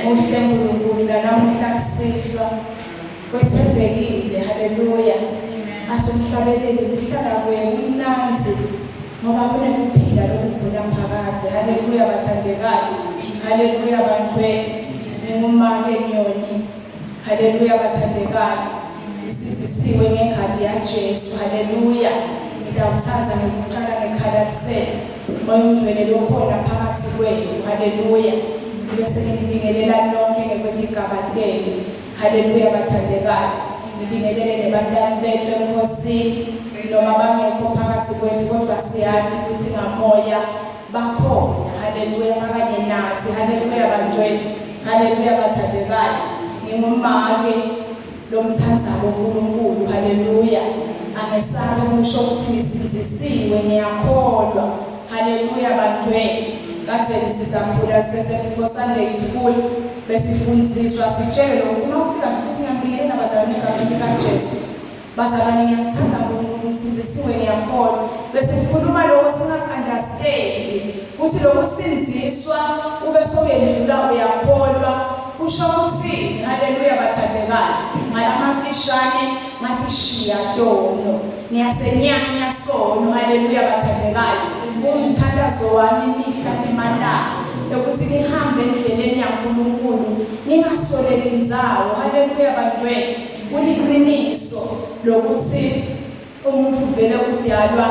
Muhle uNkulunkulu nanamuhla kusihlwa. Wethembekile, haleluya. Asumhlabeleli kuhlala kuye kumnandzi ngoba kunekuphila lokugula phakadze. Haleluya bathandekayo. Haleluya bantwele. Ngingumake Nyoni. Haleluya bathandekayo. Isindisiwe ngengadi yaJesu. Haleluya. Ngidawuthanda ngikuqala ngekhalalisela. Moya ongcwele lokhona phakathi kwethu. Haleluya. Ngibe senginibingelela nonke ngekwetigaba tenu. Haleluya bathandekayo. Ngibingelele nebatali bethu eNkosini noma bangekho phakathi kwethu kodwa siyazi ukuthi ngamoya bakhona. Haleluya bakanye nathi. Haleluya bantwele. Haleluya bathandekayo. Ngingumake lomthandzako uNkulunkulu. Haleluya. Angesabi ukusho ukuthi ngisindisiwe ngiyakholwa. Haleluya bantwele. Kade sisakhula sisese Sunday school besifundiswa sitshelwe ukuthi uma ufika nje futhi ngiyambingelela bazalwane egameni likaJesu. Bazalwane ngiyakuthanda uNkulunkulu ngisindisiwe ngiyakholwa. Bese sikhuluma lokho singaku-understand ukuthi lokusindziswa ube sokuyedlula uyakholwa kusho ukuthi haleluya bathandekayo ngalamafishane ngathi shiya tono ngiyasenyanya sono haleluya bathandekayo umthandazo wami imihla nemalanga yokuthi ngihambe endleleni yaNkulunkulu ngingasoleli indzawo haleluya bantwele kuliqiniso lokuthi umuntu vele udalwa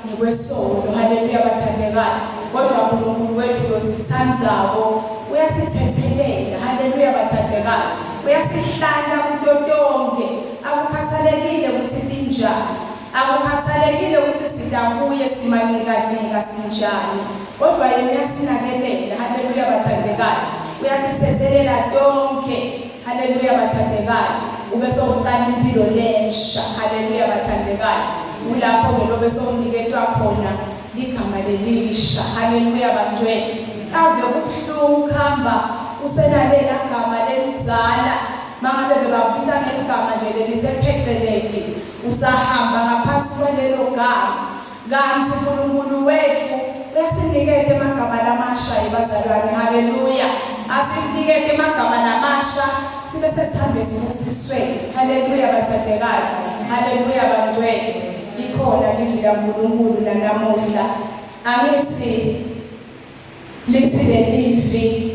ngekwesono haleluya bathandekayo kodwa uNkulunkulu wethu losithandzako uyasithethelela haleluya bathandekayo uyasihlanta kuto tonke akukhathalekile ukuthi tinjani akukhathalekile ukuthi sidabuye simancikancika sinjani kodwa yena uyasinakelela haleluya bathandekayo uyatithethelela tonke haleluya bathandekayo ube sowuqala impilo lensha haleluya bathandekayo kulapho-ke lobe sowuniketwa khona ligama lelisha haleluya bantwele ave kubuhlungu kuhamba usenalela gama lelidzala mangabe bebakubita ngeligama nje lelithe pheceleti usahamba ngaphansi kwalelo gama kanti uNkulunkulu wethu uyasiniketa emagama lamasha ebazalwane haleluya asinikete emagama lamasha sibe sesihambe sibusiswe haleluya bathandekayo haleluya bantwele likhona livi laNkulunkulu nanamuhla angithi lithi lelivi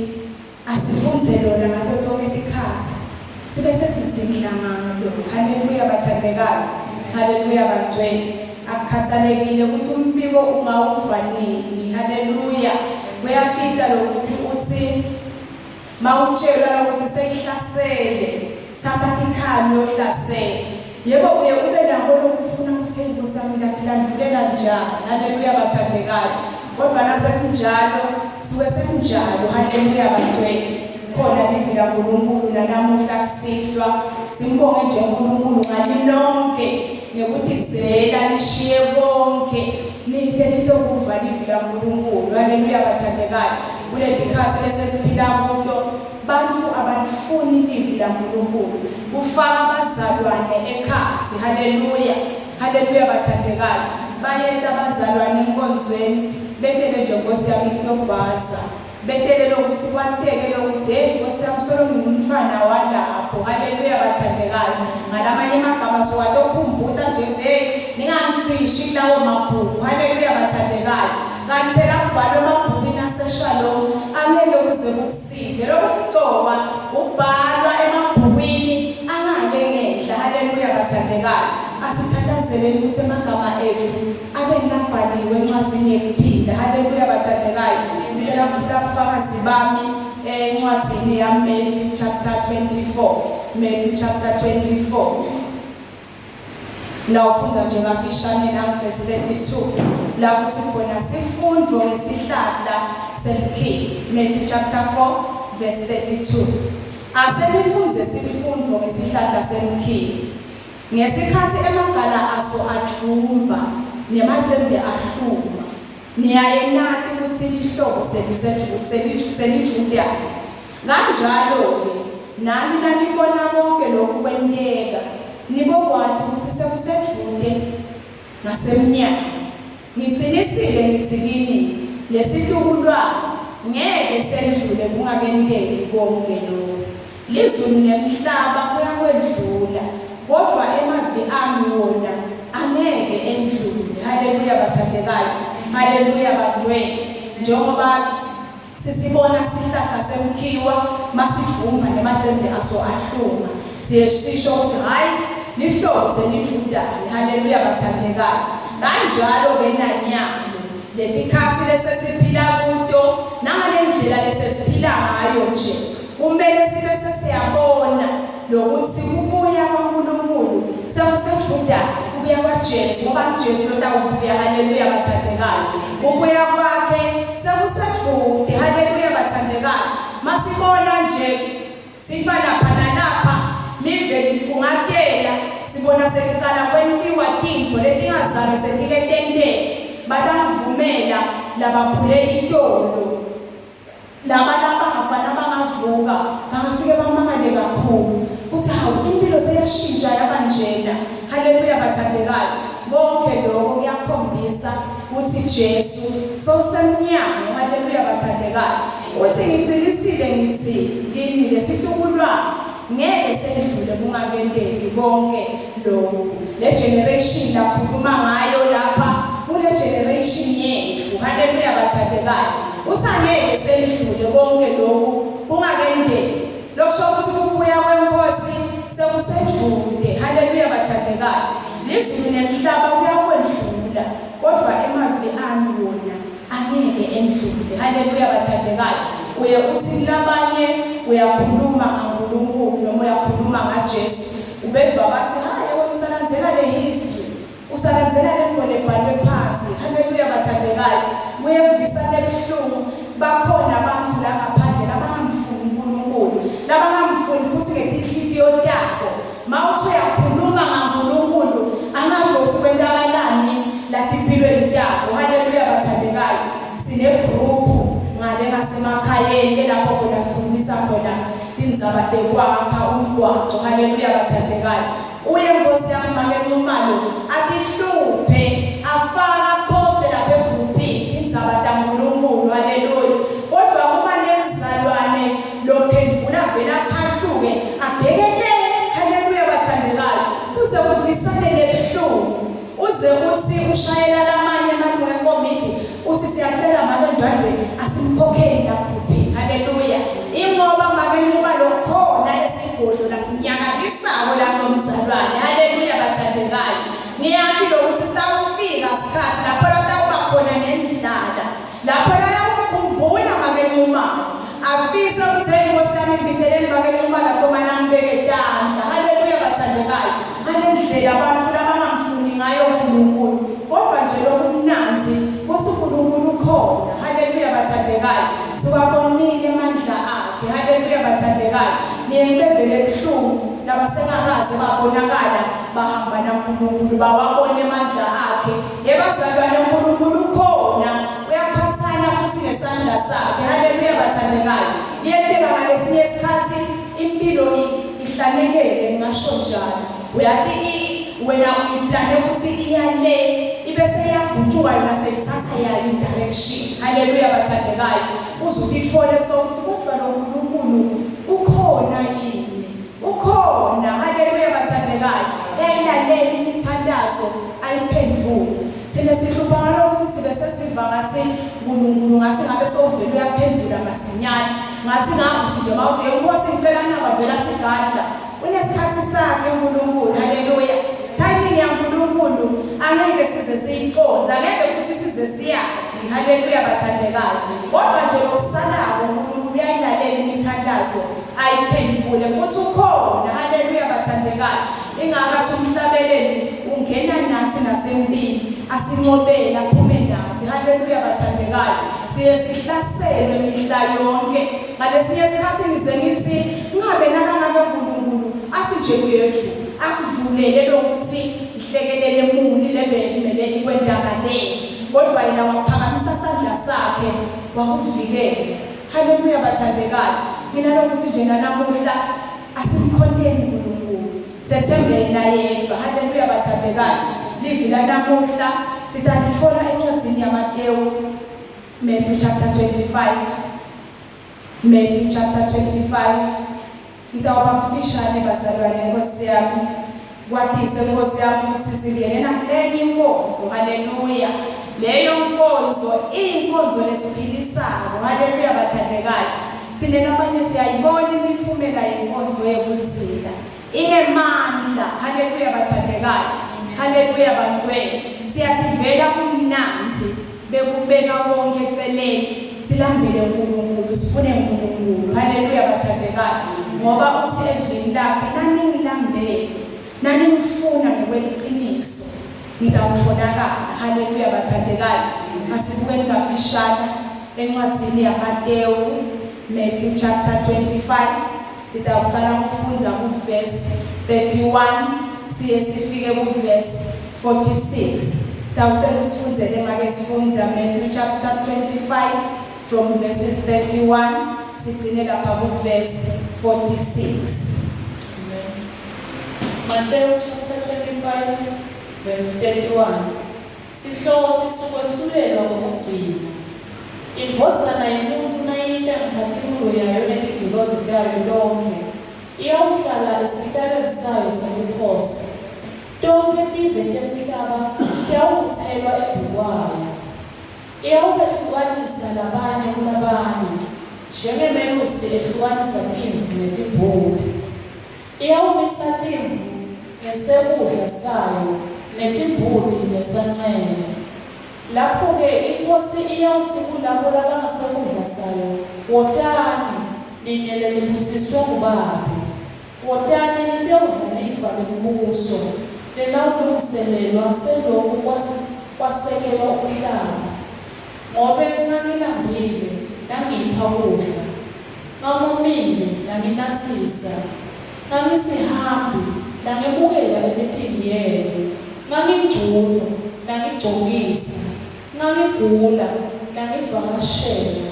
asifunze lona ngato tonke tikhatsi sibe sesizindla ngalo haleluya bathandekayo haleluya bantwele akukhathalekile ukuthi umbiko ungawuva nini haleluya kuyapita lokuthi uthi mawutshelwa ukuthi seyihlasele thatha tikhali uyohlasela yebo uye ube nako lokufuna ukuthi inkosi yami laphilandvulela njani haleluya bathandekayo kodwa nasekunjalo suke sekunjalo haleluya bantwele khona livi laNkulunkulu nanamuhla kusihlwa simbonge nje uNkulunkulu ngalilonke ngekutidzela nishiye konke nite nitokuva livi laNkulunkulu haleluya bathandekayo kuletikhatsi lesesiphila kuto bantu abalifuni livi laNkulunkulu kufaka abazalwane ekhatsi haleluya haleluya bathandekayo bayeta abazalwane enkonzweni betele nje Nkosi yami kutobhaza betele lokuthi kwateke lokuthi hey Nkosi yami solo ngingumntwana walapho haleluya bathandekayo ngalamanye amagama sowatokhumbuta nje ukuthi hey ningangicishi kulawo mabhuku haleluya bathandekayo kanti phela kubhalwe emabhukwini aseShalom angeke kuze kukusile lokhu kugcoba ubhalwa emabhukwini angale ngenhla haleluya bathandekayo asithandazeleni ukuthi emagama ethu abe nabhaliwe encwadini yekuphila haleluya bathandekayo ngicela ukufuna ubufakazi bami encwadini yaMatthew chapter 24 Matthew chapter 24 la ufunda nje kafishane la verse 32 la kuthi khona sifundo ngesihlahla semkhiwa Matthew chapter 4 verse 32 asenifunze sifundo ngesihlahla semkhiwa ngesikhathi emagala aso advumba nemacembe ahluma niyaye nati ukuthi lihlobo selijudana kanjalo-ke nani nanibona konke lokhu kwenteka nibokwati ukuthi sekusedvute ngasemnyango ngicinisile ngithi kini lesitukulwane ngeke sendlule kungakenteki konke lokhu. Lizulu nemhlaba kuyakwedlula, kodwa emavi ami wona angeke endlule. Haleluya bathandekayo, haleluya bangcwele. Njengoba sisibona sihlahla semkhiwa masidvuma nemacembe aso ahluma, siye sisho ukuthi hhayi lihlobo selithutane. Haleluya bathandekayo. Kanjalo-ke nanyalo letikhatsi lesesiphila kuto nangale ndlela lesesiphila ngayo nje, kumele sibe sesiyabona lokuthi kubuya kwaNkulunkulu sekusedvutane, kubuya kwaJesu, ngoba nguJesu lotawubuya. Haleluya bathandekayo. Kubuya kwakhe sekusedvute. Haleluya bathandekayo. Masibona nje sifa lapha nalapha live likhungatela, sibona sekucala kwentiwa tintfo letingazange setike tenteke. Batamvumela labaphule itolo, laba labafana bangavuka bangafike bamangale kakhulu kuthi hawu, impilo seyashintsha yaba njena. Haleluya bathandekayo. Konke lokho kuyakhombisa ukuthi Jesu sowusemnyango. Haleluya bathandekayo. Uthi ngicinisile ngithi kini, lesitukulwane ngeke sendlule kungakenteki konke lokhu. Le generation lakhuluma ngayo lapha kule generation yethu. Haleluya bathandekayo. Uthi angeke sendlule konke lokhu kungakenteki. Lokusho ukuthi kubuya kwenkosi sekusedvute. Haleluya bathandekayo. Lizulu nemhlaba kuyakwedlula, kodwa emavi ami wona angeke endlule. Haleluya bathandekayo. Uye uthi labanye uyakhuluma ngaNkulunkulu noma uyakhuluma ngaJesu, ubeva bathi hayi wena usalandzela le history, usalandzela lento lebhalwe phansi. Haleluya bathandekayo. Kuyevisa lebuhlungu, bakhona abantu la ngaphandle labangamfuni uNkulunkulu, labangamfuni futhi ngetinhlitiyo tabo. Mawuthi uyakhuluma ngaNkulunkulu, angazi ukuthi kwentakalani latimpilweni tabo. Haleluya bathandekayo. Sine group ngale ngasemakhayeni lapho khona sikhulumisa khona tindzaba tekwakha umgwaco. Haleluya bathandekayo. Uye Nkosi yami make Nxumalo atihluphe afaka poste lapha egroupini tindzaba taNkulunkulu. Haleluya. Kodwa kuba nemzalwane lophendvula vele aphahluke abheke le. Haleluya bathandekayo. Kuze kuvisane lebuhlungu, uze uthi ushayela lamanye amalungu ekomidi uthi siyacela make Ndwandwe asimkhokheli la groupini. Haleluya. Ingoba make Nxumalo khona lesigodlo lasinyakalisako lapho mzalwane. Haleluya bathandekayo. Ngiyati lokuthi sitawufika sikhathi lapho latawuba khona nendlala, lapho layakukhumbula make Nxumalo, afise ukuthi hey Nkosi yami, ngibiteleni make Nxumalo atomane angibeke tandla. Haleluya bathandekayo. Ngale ndlela abantu labangamfuni ngayo uNkulunkulu, kodwa nje lokumnandzi kuthi uNkulunkulu ukhona. Haleluya bathandekayo. Siwabonile amandla akhe. Haleluya bathandekayo. Niyembembele ebuhlungu labasengakaze babonakala bahamba naNkulunkulu, bawabone amandla akhe. Yebazalwane, uNkulunkulu ukhona, uyaphathana futhi ngesandla sakhe. Haleluya bathandekayo. Liyefika ngalesinye isikhathi impilo ihlanekele, ngingasho njalo. Uyathi wena uyiplane ukuthi iya le, ibese iyagucuka yona seyithatha yayo i-direction. Haleluya bathandekayo. Uze utithole sokuthi kodwa lo Nkulunkulu ukhona yini? Ukhona. Haleluya bathandekayo. Uyayilalela imithandazo, ayiphendvule. Thina sihlupha ngalokho ukuthi sibe sesiva ngathi uNkulunkulu ngathi ngabe sowuvele uyaphendula masinyane, ngathi ngakuthi nje mawuthi Nkosi ngicela naba, vele athi gadla. Unesikhathi sakhe uNkulunkulu. Haleluya. Timing yaNkulunkulu angeke size siyicondze, angeke futhi size siyati. Haleluya bathandekayo. Kodwa nje lokusalako, uNkulunkulu uyayilalela imithandazo ayiphendvule, futhi ukhona. Haleluya bathandekayo. Ingakathi umhlabeleli ungena nathi nasempini, asincobele, aphume nathi. Haleluya bathandekayo. Siye sihlaselwe mihla yonke. Ngalesinye isikhathi ngize ngithi ngabe nakangake uNkulunkulu athi nje kuyethu akuvulele lokuthi ihlekelele muni lebe kumele ikwendakalele, kodwa yena waphakamisa sandla sakhe wakuvikela. Haleluya bathandekayo. Mina lokuthi nje nanamuhla asimkhonteni uNkulunkulu, sethembe yena yedwa. Haleluya bathandekayo. Livi lanamuhla sitalitfola encwadzini yaMatewu, Matthew chapter 25. Matthew chapter 25. Ngitawuba mfishane bazalwane, Nkosi yami. Kwatise Nkosi yami ukuthi singene nakulenye inkonzo. Haleluya. Leyo nkonzo iyinkonzo lesiphilisayo. Haleluya bathandekayo. Thina labanye siyayibona imiphumela yenkonzo yokuzila. Inemandla. Haleluya bathandekayo. Haleluya bangcwele. Siyakuvela kumnanzi bekubeka konke eceleni. Silambele uNkulunkulu, sifune uNkulunkulu. Haleluya bathandekayo. Ngoba uthi evini lakhe naningilambele, naningifuna ngokweqiniso, ngitawutholakala. Haleluya bathandekayo. Asibukeni kafishane encwadzini yaMatewu, Matthew chapter 25. Sitawucala kufundza kuverse 31 siye sifike kuverse 46. Tawucela usifundzele make sifundza Matthew chapter 25 from verses 31 sigcine lapha kuverse 46. Matthew chapter 25 verse 31. Sihloko sithi ukwehlulelwa kokugcina. Indvodzana yemuntu nayita ngenkhatimulo yayo netingilozi tayo tonkhe, iyawuhlala esihlalweni sayo sebukhosi. Tonkhe tive temhlaba tiyawubutselwa embikwayo. Iyawubehlukanisa labanye kulabanye, njengemelusi ehlukanisa timvu netimbuti. Iyawumisa timvu ngesekudla sayo, netimbuti ngesancele. Lapho-ke iNkhosi iyawutsi kulabo labangesekudla sayo, Wotani, nine lenibusiswe nguBabe, wotani nitewudla lifa lembuso lenawulungiselelwa seloku kwasekelwa umhlaba. Ngobe ngangilambile, nangipha kudla, ngangomile, nanginatsisa, ngangisihambi, nangemukela emitini yenu, ngangingcunu, nangigcokisa, ngangigula, nangivakashela,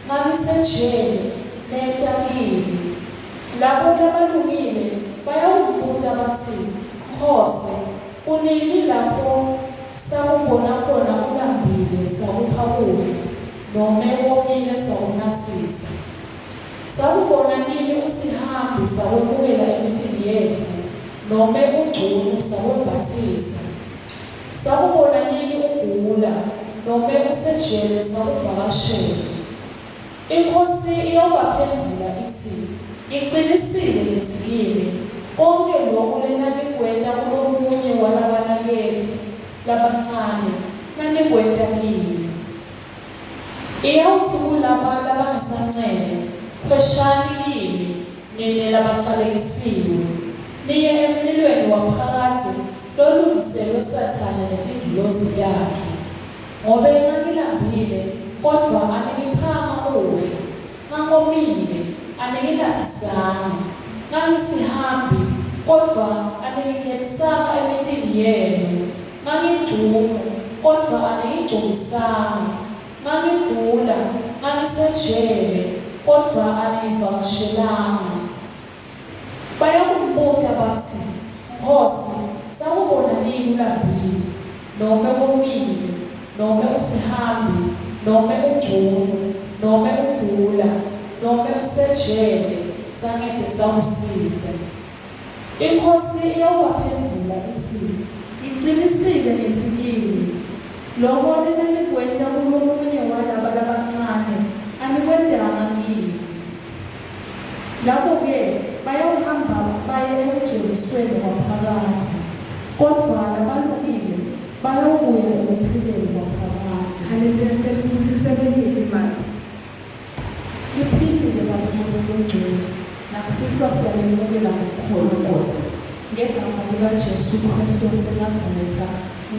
ngangisejele, neta kimi. Labo labalungile bayawumbuta batsi, Nkhosi, kunini lapho sakubona khona ulambile sakupha kudla, nome womile sakunatsisa? Sakubona nini usihambi sakwemukela emitini yetfu, nome ungcunu sakwembatsisa? Sakubona nini ugula, nome usejele sakuvakashela? INkhosi iyawubaphendvula itsi, Ngicinisile ngitsi kini, konkhe loku lenanikwenta kulomunye walabanaketfu labancane, nanikwenta kimi. Iyawutsi kulaba labangesancele, Khweshani kimi, nine labacalekisiwe, niye emlilweni waphakadze lolungiselwe Sathane netingilosi takhe. Ngobe ngangilambile, kodvwa aningiphanga kudla, ngangomile, aninginatsisanga, ngangisihambi, kodvwa aningingenisanga emitini yenu, ngangingcunu, kodvwa aningigcokisanga, ngangigula, ngangisejele, kodvwa aningivakashelanga. Bayakumbuta batsi, Nkhosi, sakubona nini ulambile, nome womile, nome usihambi, nome ungcunu, nome ugula, nome usejele, sangete sakusita? INkhosi iyawubaphendvula itsi, Ngicinisile ngitsi kini, Loko lenanikwenta kulomunye walaba labancane, anikwentanga kimi. Labo-ke bayawuhamba baye ekujezisweni kwaphakadze, kodvwa labalungile bayawubuya ekuphileni kwaphakadze. Haleluya, sicela sibusiseke livi manje. Liphilile Babe Moya Longcwele, nakusihlwa siyalemukela ngokukholwa Nkosi, ngegama likaJesu Kristu waseNazaretha,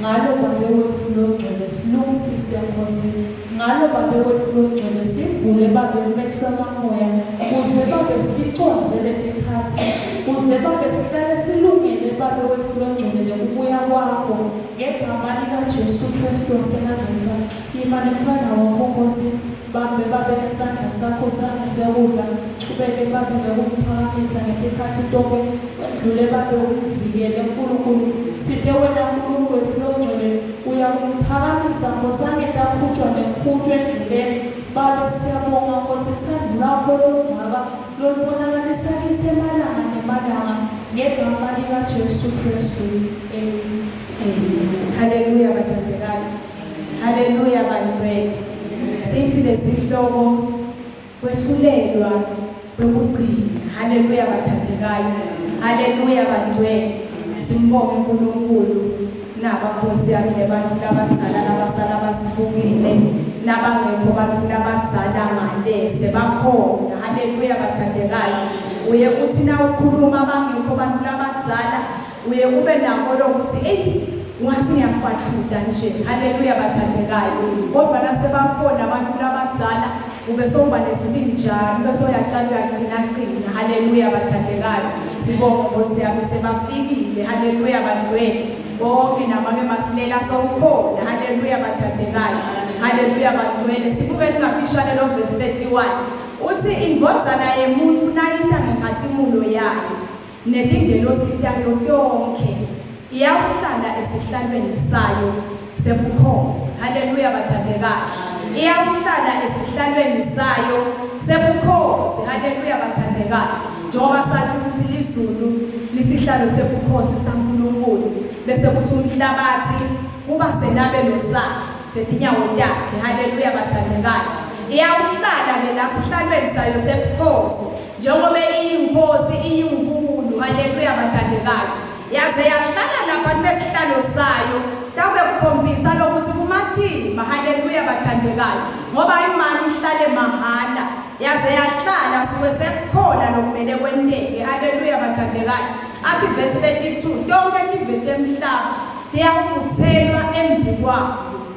ngalo Babe wetfu Longcwele silungisise Nkosi, ngalo Babe wetfu Longcwele sivule Babe emehlo amamoya, kuze Babe siticondze letikhatsi, kuze Babe sihlale silungele Babe wetfu Longcwele nekubuya kwakho, ngegama likaJesu Kristu waseNazaretha. Yima nemntfwana wakho Nkosi, bambe Babe ngesandla sakho sangesekudla, chubeke Babe nekumphakamisa ngetikhatsi tonkhe, wendlule Babe umvikele Nkulunkulu, tsite wena Nkulunkulu wetfu longcwele uyakumphakamisa Nkosi angete akhutjwa nekukhutjwa endleleni. Babe siyabonga Nkosi uthando lwakho olungaka lolubonakalisa kithi emalanga nemalanga ngegama likaJesu Kristu. Amen. Haleluya bathandekayo. Haleluya bangcwele. Sithi lesihloko kwehlulelwa kwekugcina. Haleluya bathandekayo. Haleluya bangcwele. Simbonge uNkulunkulu naba Nkosi yami nebantu labadzala labasala basibukile nabangekho bantu labadzala ngale sebakhona. Haleluya bathandekayo. Uye uthi na ukhuluma bangekho bantu labadzala uye ube nako lokuthi eyi ungathi ngiyafathuda nje. Haleluya bathandekayo. Kodwa nasebakhona abantu labadzala ube sowuba nesibinjalo ube soyaqala uyagcina gcina. Haleluya bathandekayo. Sibonge Nkosi yami sebafikile. Haleluya bangcwele. Bonke namake masilela sowukhona. Haleluya bathandekayo. Haleluya bangcwele. Sibuke ngafishane lo verse 31. Uthi indvodzana yemuntu nayita ngenkhatimulo yayo netingelosi tayo tonke iyawuhlala esihlalweni sayo sebukhosi. Haleluya bathandekayo. Iyawuhlala esihlalweni sayo sebukhosi. Haleluya bathandekayo. Njengoba sathi ukuthi lizulu lisihlalo sebukhosi saNkulunkulu bese kuthi umhlabathi kuba senabelo sakhe setinyawo takhe. Haleluya bathandekayo. Iyawuhlala ke la sihlalweni sayo sebukhosi njengoba iyinkosi iyinkulu. Haleluya bathandekayo. Yaze yahlala lapha kulesihlalo sayo tabe kukhombisa lokuthi kumatima. Haleluya bathandekayo. Ngoba imali ihlale mahala yaze yahlala suke sekukhona lokumele kwenteke. Haleluya bathandekayo. Athi verse 32 tonke tive temhlaba tiyawubuthelwa embi kwayo.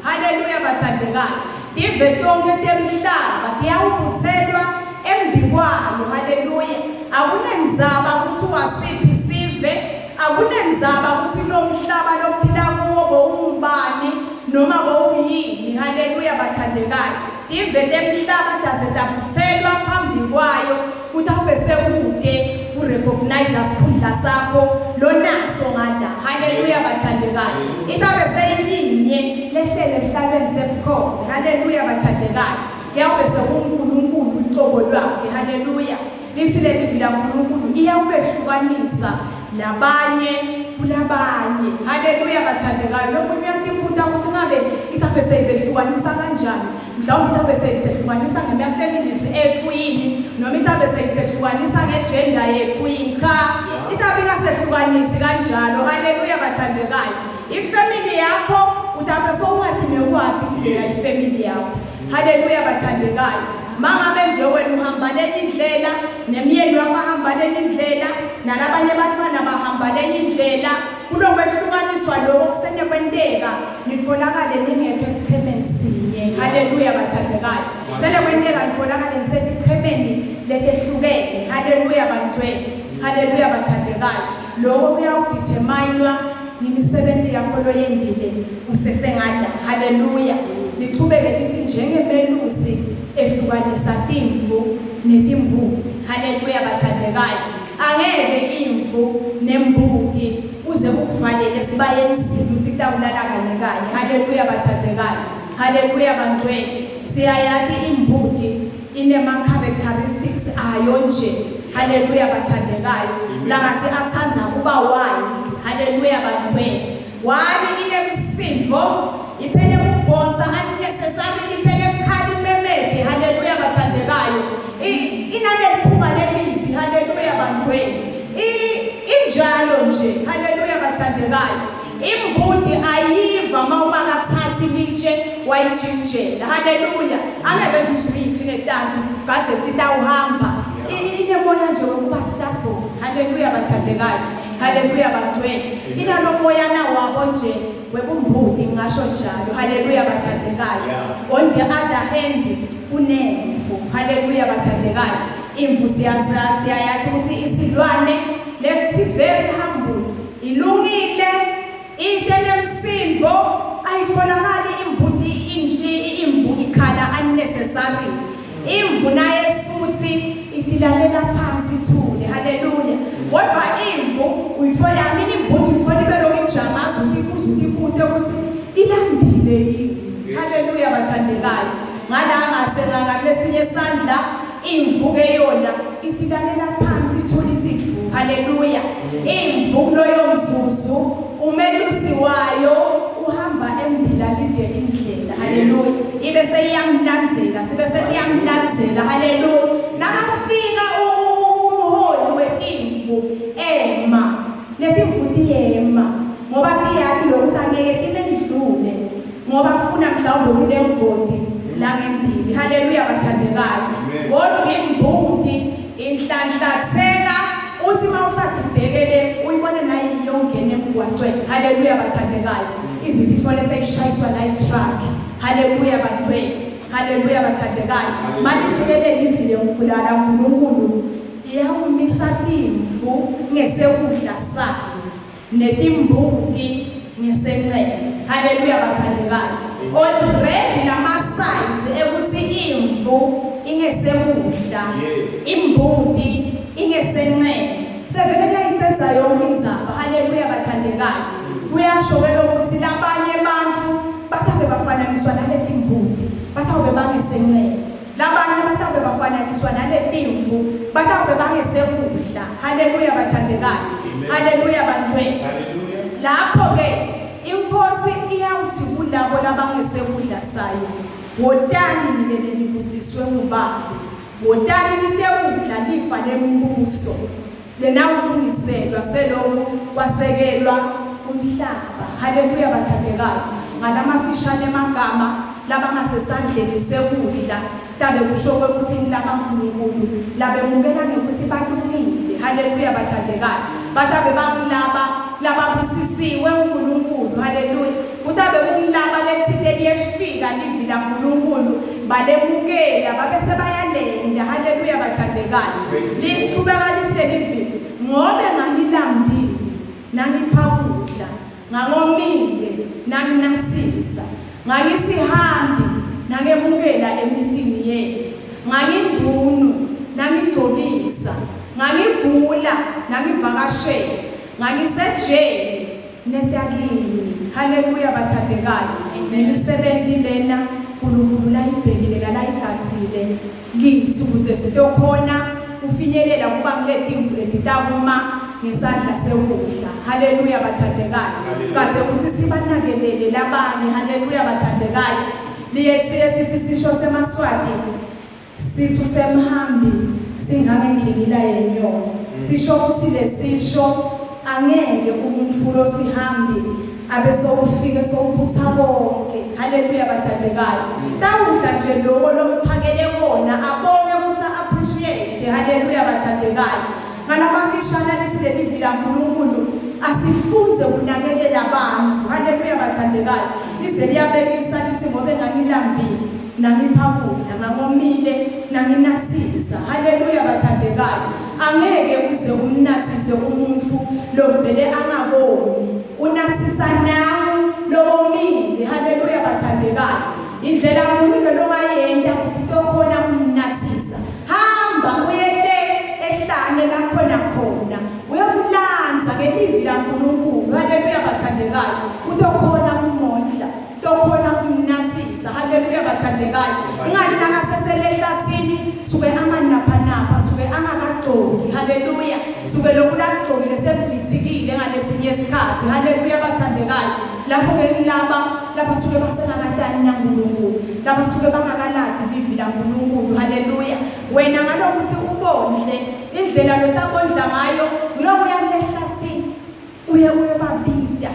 Haleluya bathandekayo. Tive tonke temhlaba tiyawubuthelwa embi kwayo. Haleluya. Akunendzaba ukuthi wasiphi sive, akunendzaba ukuthi lo mhlaba lophila kuwo bowungubani noma bowuyini. Haleluya bathandekayo. Tive temhlaba taze tabuthelwa phambi kwayo kutawube sekude urecognize sikhundla sakho lonaso ngala. Haleluya bathandekayo. Itabe seyinye lehlele esihlalweni sebukhosi. Haleluya bathandekayo. Kuyawube sekuNkulunkulu ucobo lwakhe. Haleluya. Lithi leli livi laNkulunkulu iyawubehlukanisa labanye kulabanye. Haleluya bathandekayo. Lokho uyatibuta ukuthi ngabe itabe seyibehlukanisa kanjani? Mhlawumbe itabe seyisehlukanisa ngema-families ethu yini noma itabe seyisehlukanisa ngegender yethu yini? Cha, itabe ingasehlukanisi kanjalo. Haleluya bathandekayo. Ifamily yakho utabe sowungathi nekwati ukuthi leya ifamily yakho. Haleluya bathandekayo. Mangabe nje wena uhamba lenye indlela nemyeni wakho ahamba lenye indlela nalabanye abantwana bahamba lenye indlela, kulokwehlukaniswa lokho kusenekwenteka nitfolakale ningekho esichemeni sinye. Haleluya bathandekayo. Selekwenteka nitfolakale nisetichemeni letehlukene. Haleluya bantwene. Haleluya bathandekayo. Lokho kuyawudeterminwa ngimisebenzi yakho loyendile usesengada. Haleluya. Lichubeke lithi njengemelusi ehlukanisa timvu netimbuti. Haleluya bathandekayo. Angeke imvu nembuti uze ukuvalele esibayeni sinye ukuthi kutawulala kanye kanye. Haleluya bathandekayo. Haleluya bantwene. Siyayati imbuti inema characteristics ayo nje. Haleluya bathandekayo. Langathi athanda kuba wild. Haleluya bantwene. Wani inemsindo iphele ukubhonsa unnecessary iphele ukukhala imemede. Haleluya bathandekayo. Inaleliphunga lelibi. Haleluya bantwene. Injalo nje. Haleluya bathandekayo. Imbuti ayiva mawungakathathi litshe wayijikijela. Haleluya. Angeke nje uzuyithi ngetanti gadze titawuhamba. Inemoya nje wokuba stubborn. Haleluya bathandekayo. Haleluya bantwene. Inalomoyana wabo nje webumbuti ngisho njalo. Haleluya bathandekayo. On the other hand kunemvu. Haleluya bathandekayo. Imvu siyazazi siyayazi ukuthi isilwane lesi very humble. Ilungile ite nemsindo ayitholakali imbuti inje imvu ikhala unnecessary. Imvu naye suthi itilalela phansi ithule. Haleluya. Kodwa imvu uyithola mina imbuti uyithola ibelokhu ijamaza utibuza utibute ukuthi ilambile yini. Haleluya bathandekayo. Ngala ngase ngakulesinye isandla imvu ke yona itilalela phansi ithula ithi dvu. Haleluya. Imvu kuloyo mzuzu umelusi wayo uhamba embila lide indlela. Haleluya. Ibe seyiyamlandzela, sibe seyiyamlandzela. Haleluya. Nakafika umholi wetimvu ema, letimvu tiyema ngoba tiyati lokuthi angeke timendlule ngoba kufuna mhlawumbe kunengodi la ngembili. Haleluya bathandekayo. Kodwa imbuti inhlanhlatheka uthi uma uthatha ibhekele uyibone nayo iyongena emgwaqweni. Haleluya bathandekayo. Izinto ithole seyishayiswa nayi-truck. Haleluya bantwini. Haleluya bathandekayo. Malithi ke leli vile ngikhulala uNkulunkulu iyawumisa timvu ngesekudla sayo netimbuti ngesenxele. Haleluya bathandekayo. Already lama signs ekuthi imvu ingesekudla, imbuti ingesenxele, sevele kuyayicedza yonke indzaba. Haleluya bathandekayo. Kuyasho ke lokuthi labanye bantu bathabe bafananiswa naletimbuti, bathabe bangesenxele. Labanye bathabe bafananiswa naletimvu, bathabe bangesekudla. Haleluya bathandekayo. Haleluya bantwini. Lapho ke inkosi iyawuthi kulabo labangesekudla sayo, wotani nina nibusiswe nguBaba, wotani nitewudla lifa lembuso lenawulungiselwa seloku kwasekelwa umhlaba. Haleluya bathandekayo. Ngalamafishane emagama labangasesandleni sekudla tabe kusho ukuthi laba uNkulunkulu labemukela ngekuthi balungile. Haleluya bathandekayo. Batabe bangilaba lababusisiwe uNkulunkulu. Haleluya. Kutabe kungilaba lethile liyefika livi laNkulunkulu balemukela babe sebayalenda. Haleluya bathandekayo. Liqhubeka lithi livi ngobe ngangilambile nangipha kudla, ngangomile nanginathisa, ngangisihambi nangemukela emitini yenu, ngangindunu nangigcokisa, ngangigula nangivakashela, ngangisejele netakini. Haleluya bathandekayo. Nemisebenzi lena uNkulunkulu layibhekile layigadzile kithi ukuze sitokhona kufinyelela kuba kuletimvu letitakuma ngesandla sekudla. Haleluya bathandekayo. Kade ukuthi sibanakelele labanye. Haleluya bathandekayo. Liyethile sithi sisho semaSwati, sisu semhambi singangengingila yenyoni. Sisho ukuthi lesisho angeke umuntu lo sihambi abe sowufike sowubutha konke. Haleluya bathandekayo. Tawudla nje lokho lomphakele kona, abonge futhi appreciate. Haleluya bathandekayo. Ngalamafishane lithi leli vila uNkulunkulu asifunze ukunakekela abantu. Haleluya bathandekayo. Lize liyabekisa lithi ngobe ngangilambile nangipha kudla, ngangomile nanginathisa. Haleluya bathandekayo. Angeke uze umnathise umuntu lovele angaboni, unathisa nawe lowomile. Haleluya bathandekayo. Indlela umuntu ke longayenda utokhona kumnathisa, hamba uyele ehlane lakhona khona uyokulanza ngelivi laNkulunkulu. Haleluya bathandekayo. Utokhona kumondla, tokhona kumnathisa. Haleluya bathandekayo. Ungani nangasesele ehlathini suke amanaphanapha, suke angakagcoki. Haleluya. Suke lokhu lakugcokile sekuvithikile ngalesinye isikhathi. Haleluya bathandekayo. Lapho ke laba labasuke basengakatani naNkulunkulu, labasuke bangakaladi livi laNkulunkulu. Haleluya. Wena ngalokuthi ubondle indlela lotabondla ngayo kulokuya lehlathini, uye uyobabida,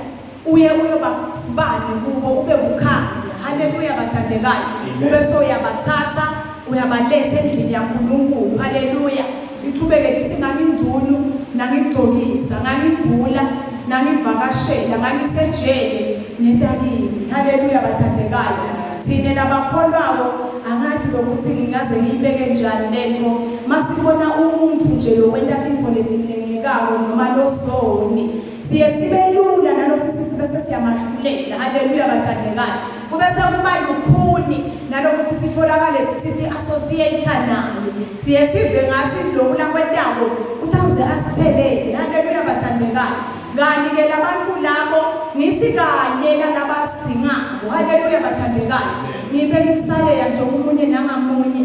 uye uyobasibane kubo, ube kukhanya. Haleluya bathandekayo. Ube soyabathatha uyabaletha endlini yaNkulunkulu. Haleluya. Iqhubeke lithi ngangindunu nangigcokisa, ngangigula nangivakashela, ngangisejele netakini. Haleluya bathandekayo. Thina labakholwako angathi lokuthi ngingaze ngiyibeke njani lento. Masibona umuntu nje lo wenta tintfo letinengekako noma losoni, siye sibe lula nalokuthi sibe sesiyamahlulela. Haleluya bathandekayo. Kube sekuba lukhuni nalokuthi sitholakale sithi associate naye, siye sive ngathi lokhu lakwentako utawuze asithelele. Haleluya bathandekayo. Kani ke labantu labo ngithi kanye lalabasidingako. Haleluya bathandekayo. Ngibeka insayeya nje omunye nangamunye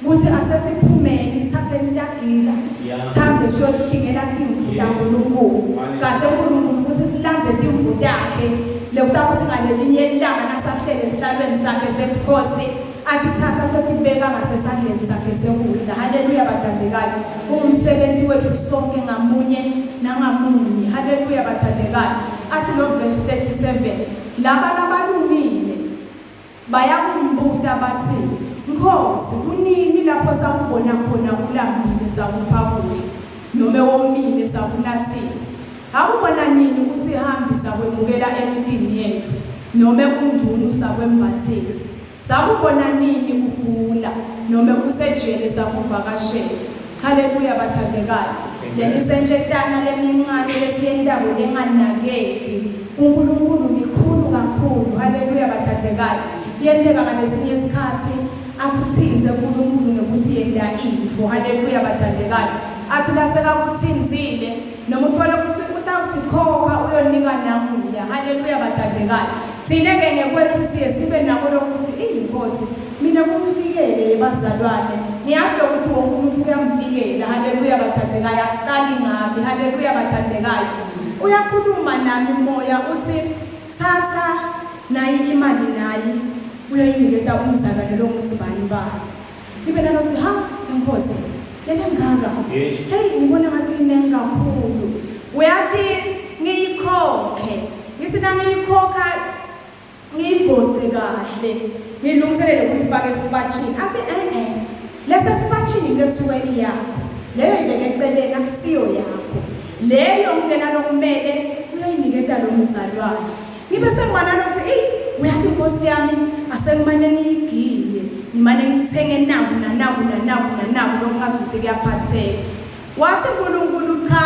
ukuthi asesiphumeni sithathe intagila sihambe siyodingela timvu taNkulunkulu. Kathe uNkulunkulu ukuthi silanze timvu takhe lekutakuthi ngalelinye ilanga nasahlele esihlalweni sakhe sebukhosi atithatha atotibeka ngasesandleni sakhe sekudla. Haleluya bathandekayo. Kungumsebenzi wethu sonke ngamunye nangamunye. Haleluya bathandekayo. Athi lo verse 37 laba labalungile Bayakumbuta bathi, Nkhosi, kunini lapho sakubona khona ulambile sakupha kudla, nome womile sakunathisa? Akubona nini usihambi sakwemukela emitini yetfu, nome ungcunu sakwembatsisa? Sakubona nini ugula, nome usejele sakuvakashela? Haleluya bathandekayo. Lemisentshetana lemincane lesiyentako lenganakeki kuNkulunkulu mikhulu kakhulu. Haleluya bathandekayo. Yenteka ngalesinye isikhathi akuthintse uNkulunkulu ngekuthi yenta intfo. Haleluya bathandekayo. Athi lasekakuthintsile noma uthole ukuthi utawuthi khokha uyonika namuya. Haleluya bathandekayo. Thina-ke ngekwethu siye sibe nako lokuthi iyinkosi mina kumfikele yebazalwane ngiyazi lokuthi wonke umuntu kuyamfikela. Haleluya bathandekayo, akuqali ngami. Haleluya bathandekayo. Uyakhuluma nami umoya uthi thatha nayi imali nayi uyoyiniketa umzalwane lo ngusibani bani. Ngibe nalokuthi ha enkosi lena ngaka hey ngibona ngathi iningi kakhulu. Uyathi ngiyikhokhe ngithi nangiyikhokha ngiyigoce kahle ngilungiselele ukuyifaka esipatshini. Athi eh eh lesa sipatshini lesuke iyakho leyo ibeke eceleni akusiyo yakho leyo ngilena lokumele uyoyiniketa lo mzalwane. Ngibe sengiba nalokuthi eyi uyathi inkosi yami asengimane ngiyigiye ngimane ngithenge naku nanaku nanaku nanaku lokungazuthi kuyaphatheka. Wathi uNkulunkulu cha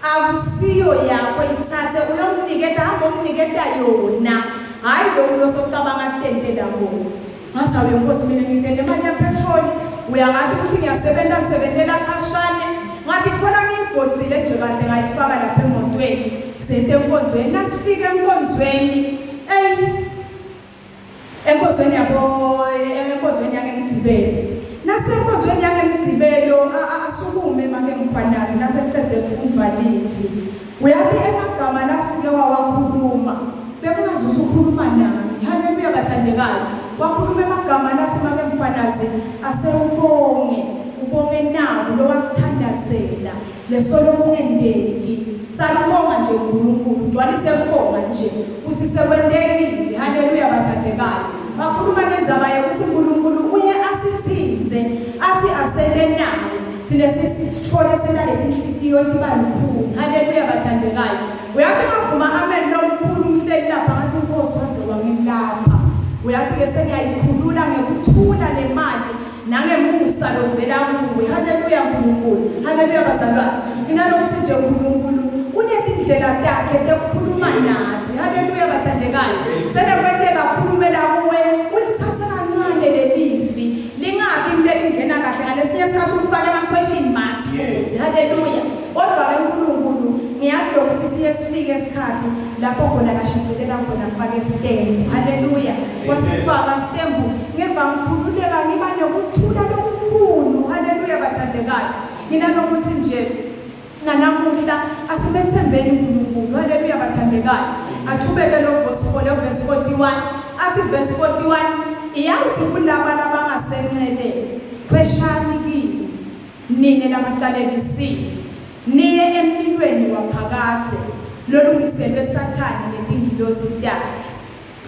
akusiyo yakho ithathe uyomniketa hamba omniketa yona hhayi lokhu losocabanga kutentela kona. Ngathi awu yenkosi mina ngitente imali yapetroli uyangathi ukuthi ngiyasebenza ngisebentela khashane. Ngathi thola ngiyigoqile nje kahle ngayifaka lapha emotweni sente enkonzweni. Nasifika enkonzweni eyi enkonzweni yabo enkonzweni yangemgcibelo. Nasenkonzweni yangemgcibelo asukume make Mkhwanazi nasekucedze kufundvwa livi. Uyathi emagama lafike wawakhuluma bekungazuthi ukhuluma nami. Haleluya bathandekayo. Wakhuluma emagama lathi make Mkhwanazi asewubonge ubonge nawo lowakuthandazela lesolo kungendeki. Salubonga nje uNkulunkulu ugcwalise kubonga nje uthi sekwentekile. Haleluya bathandekayo. Bakhuluma ngendzaba yokuthi uNkulunkulu uye asithinze athi asele nawo thina sisithole senaletinhlitiyo tiba lukhuni. Haleluya bathandekayo. Uyathi ngavuma amen lomkhulu ngihleli lapha ngathi inkosi waze wangilapha. Uyathi ke sengiyayikhulula ngekuthula le mali nangemusa lovela kuwe. Haleluya Nkulunkulu. Haleluya bazalwane. Mina lokuthi nje uNkulunkulu unetindlela takhe tekukhuluma nathi. Haleluya bathandekayo. Selekwenteka khulumela kuwe ulithatha kancane lelivi lingabi lelingena kahle ngalesinye isikhathi ufake ama-question marks futhi. Haleluya. Kodwa-ke uNkulunkulu ngiyazi lokuthi siye sifike isikhathi lapho khona kashicilela khona afake isitembu. Haleluya. Wasifaka isitembu ngeva ngikhululeka ngiba nokuthula lokukhulu. Haleluya bathandekayo. Mina nokuthi nje nanamuhla asimethembeni uNkulunkulu. Haleluya bathandekayo. Aqhubeke lo verse 4 lo verse 41 athi verse 41 iyawuthi kulaba labangasenxele khweshani kimi nina labaqalekisiwe niye emlilweni waphakadze lolungiselwe Sathane netingilosi takhe.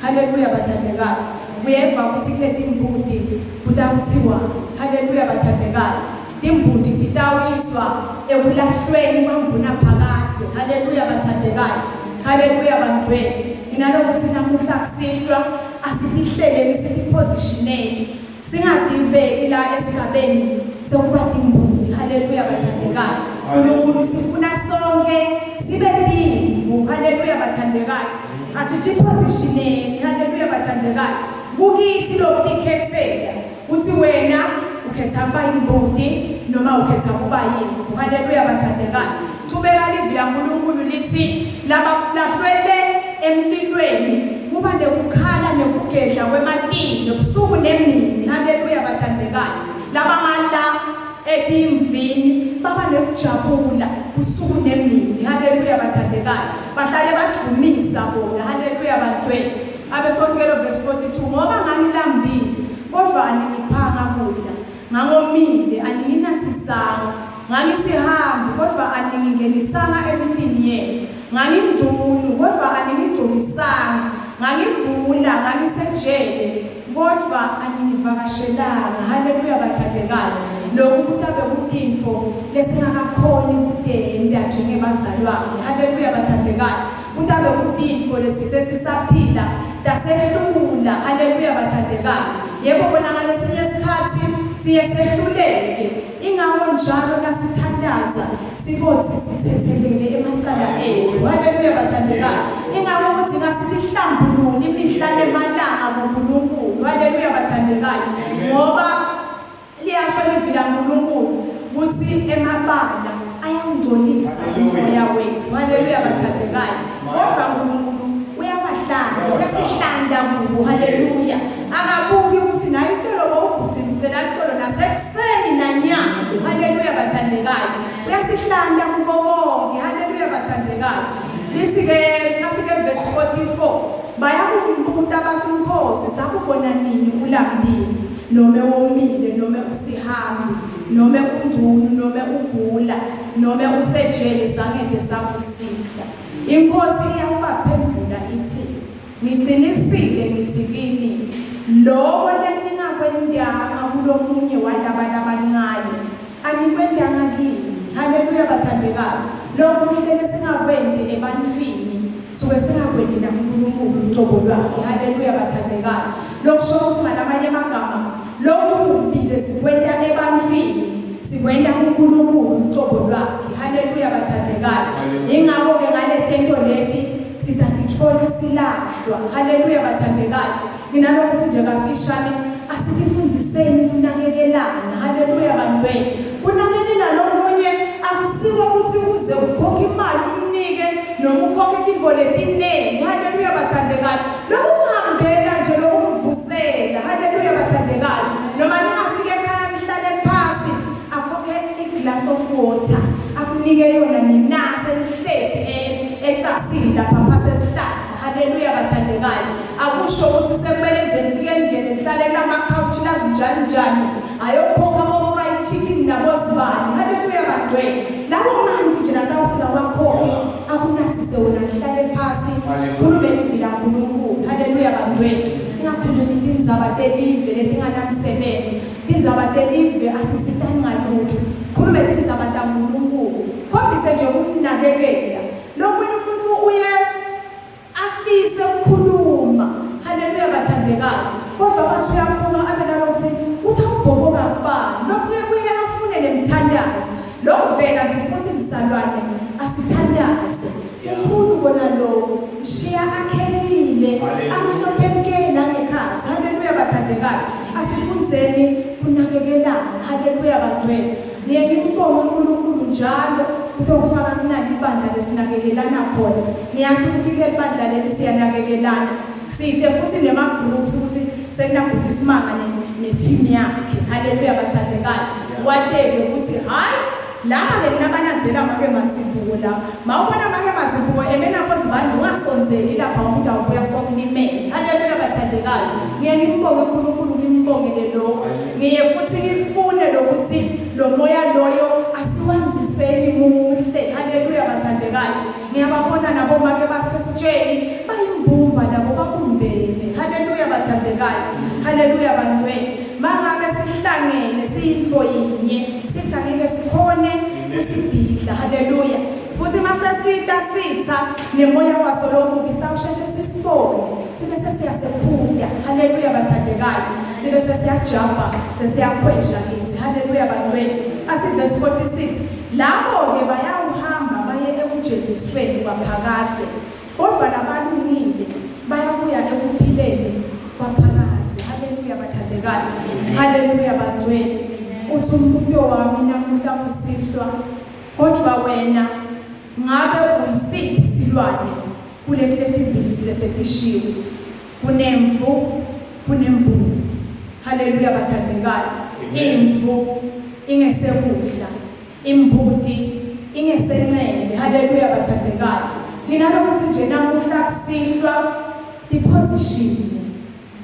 Haleluya bathandekayo. Uyeva ukuthi kuletimbuti kutawuthiwa haleluya bathandekayo. Timbuti titawuyiswa ekulahlweni kwangunaphakadze. Haleluya bathandekayo. Haleluya bantwini. Mina lokuthi namuhla kusihlwa asitihleleni sitipositioneni singatibeki la esigabeni sekuba timbuti. Haleluya bathandekayo. uNkulunkulu sifuna sonke sibe timvu. Haleluya bathandekayo. Asitipositioneni. Haleluya bathandekayo. Kukithi lokukhethela uthi wena ukhetha kuba imbuti noma ukhetha kuba yimvu. Haleluya bathandekayo. Qhubeka livi laNkulunkulu lithi laba lahlwele Emlilweni kuba nekukhala nekugedla kwematinyo busuku nemini. Haleluya bathandekayo. Labangala etimvini baba nekujabula busuku nemini. Haleluya bathandekayo. Bahlale badumisa bona. Haleluya bantwini. Abe sothi ke lo verse 42 ngoba ngangilambile kodwa aningiphanga kudla, ngangomile aninginathisanga, ngangisihambi kodwa aningingenisanga emitini yenu, ngangindunu kodwa aningigcokisanga, ngangigula ngangisejele kodwa aningivakashelanga. Haleluya bathandekayo. Lokhu kutabe kutinfo lesingakakhoni kutenta njengebazalwane. Haleluya bathandekayo. Kutabe kutinfo lesisesisaphila tasehlula. Haleluya bathandekayo. Yebo bona ngalesinye isikhathi siye sehluleke, ingako njalo nasithandaza sibothi sithethelele emacala ethu. Haleluya bathandekayo. Ingako ukuthi ngasisihlambulule imihla nemalanga kuNkulunkulu. Haleluya bathandekayo. Ngoba liyasho livi laNkulunkulu ukuthi emabala ayawungcolisa umoya wethu. Haleluya bathandekayo. Kodwa uNkulunkulu uyawahlanda, uyasihlanda kubo. Haleluya. Akabuki ukuthi nayo itolo bowubhucimcela itolo nasekuseni nanyalo. Haleluya bathandekayo. Uyasihlanda kubo konke. Haleluya bathandekayo. Lithi ke nathi ke verse 44 bayakumbuta bathi Nkosi sakubona nini ulambile nome womile nome usihambi nome ungcunu nome ugula nome usejele sangeke sakusita. Inkosi iyakubaphendula ithi ngicinisile ngithi kini lokho leningakwentanga kulomunye walaba labancane anikwentanga kimi. Haleluya bathandekayo. Lokuhle lesingakwenti ebantwini suke singakwenti naNkulunkulu ucobo lwakhe. Haleluya bathandekayo. Lokusho ukuthi ngalamanye amagama lokubi lesikwenta ebantwini sikwenta kuNkulunkulu ucobo lwakhe. Haleluya bathandekayo. Ingakho ke ngale tento leti sitatitfola silahlwa. Haleluya bathandekayo. Mina lokuthi nje kafishane asitifundziseni kunakekelana. Haleluya bantwini. Kunakekela lomunye akusiko ukuthi uze ukhokhe imali umnike noma ukhokhe tintfo letinengi. Haleluya bathandekayo. Lokumhambela nje lokumvusela. Haleluya bathandekayo. Noma ningafika ekhaya nihlale phasi akhokhe i-glass of water akunike yona ninathe nihleli ecasini lapha phasi esihlahla. Haleluya bathandekayo. Akusho ukuthi sekumele nje nifike ningene nihlale kulama-couch lazinjani njani ayokhokha abo-fried chicken nabozibani. Haleluya bantwini. Lawo manti nje latawufika wakhokhe akunathise wona nihlale phasi khulume livi laNkulunkulu. Haleluya bantwini. Ningakhulumi tindzaba telive letinganamsebenzi. Tindzaba telive atisitani ngalutho. Khulume tindzaba taNkulunkulu. Khombise nje ukumnakekela. Lomunye umuntu uye afise ukukhuluma. Haleluya bathandekayo. Kodwa bathi uyaphuma abe nalokuthi uthawubhoboka kubani. Lokuye kuye afune nemthandazo. Lokuvela nje futhi mzalwane asithandaze. Ukhulu kona lo mshiya akhekile amhlophe nke nangekhathi. Haleluya bathandekayo. Asifundzeni kunakekelana. Haleluya bantwini. Ngiye ngimbonge uNkulunkulu njalo utokufaka kunali ibandla lesinakekelana khona. Ngiyathi ukuthi kuleli bandla leli siyanakekelana. Sithe futhi nema-groups ukuthi sekunabhuti isimanga ne-team yakhe. Haleluya bathandekayo. Wahleke ukuthi hayi laba ke kunabalandzela make mazibuko la. Mawubona make mazibuko emena kozibanje ungasondzeli lapha umuntu awubuya sokulimele. Haleluya bathandekayo. Ngiye ngimbonge uNkulunkulu ngimbongele lokho. Ngiye futhi ngifune lokuthi lo moya loyo asiwandziseni muhle. Haleluya bathandekayo. Ngiyababona nabo make basesitsheni bayimbumba nabo babumbene. Haleluya bathandekayo. Haleluya bantwini. Mangabe sihlangene siyinfo yinye sithi angeke sikhone usibhidla. Haleluya. Futhi mase sita sitha nemoya waso lomubi sawusheshe sisibone sibe sesiyasephuya. Haleluya bathandekayo. Sibe sesiyajumpa sesiyakhwesha kithi. Haleluya bantwini. Athi verse 46 labo ke bayawuhamba baye ekujezisweni kwaphakadze kodwa labalungile bayabuya ekuphileni kwaphakadze. Haleluya bathandekayo. Haleluya bantwini. Uthi umbuto wami namuhla kusihlwa kodwa wena ngabe uyisiphi silwane? Kuleti letimbili silesetishiwe. Kunemvu, kunembuti. Haleluya bathandekayo. Imvu ingesekudla, imbuti ingesencele. Haleluya bathandekayo. Nginalokuthi nje namuhla kusihlwa iposition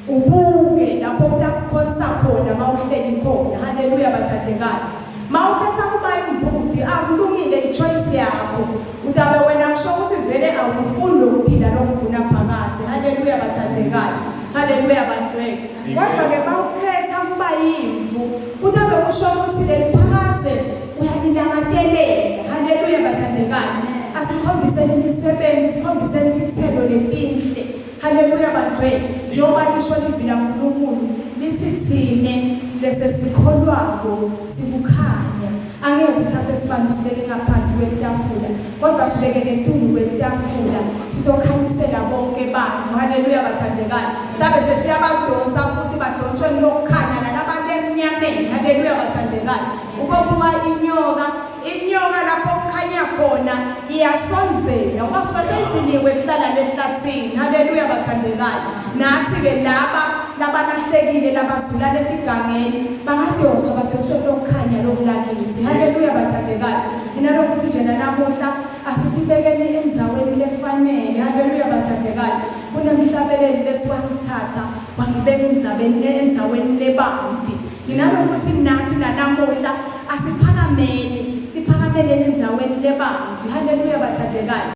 ubuke lapho kutakukhonsa khona mawuhleli khona. Haleluya bathandekayo. Mawukhetha kuba imbuti akulungile i-choice yakho. Utabe wena kusho ukuthi vele awufuni ukuphila lokuguna phakathi. Haleluya bathandekayo. Haleluya bantwele. Kodwa ke mawukhetha kuba yimvu utabe kusho ukuthi leli phakadze uyalilangatelela. Haleluya bathandekayo. Asikhombiseni imisebenzi, sikhombiseni imithelo letinhle. Haleluya bantwele. Njengoba lisho livi laNkulunkulu lithi thine lesesikholwako sikukhanya. Angeke uthathe isibani usibeke ngaphansi kwetafula, kodwa sibeke ngetulu kwetafula sitokhanyisela bonke bantu. Haleluya bathandekayo. Mhlawumbe sesiyabadosa futhi badonswe lokukhanya nalabantu emnyameni. Haleluya bathandekayo. Ubobuka inyoka, inyoka lapho kukhanya khona iyasondzela. Uma suke seyidiniwe kuhlala lehlathini. Haleluya bathandekayo. Nathi ke laba labalahlekile labazula letigangeni bangadonswa badonswe lokukhanya lokulakithi. Haleluya bathandekayo. Nginalokuthi nje nanamuhla asitibekeni endzaweni lefanele. Haleluya bathandekayo. Kunemhlabeleli lethu wangithatha wangibeka endzabeni endzaweni lebanti. Nginalokuthi nathi nanamuhla asiphakameni, siphakameleni endzaweni lebanti. Haleluya bathandekayo.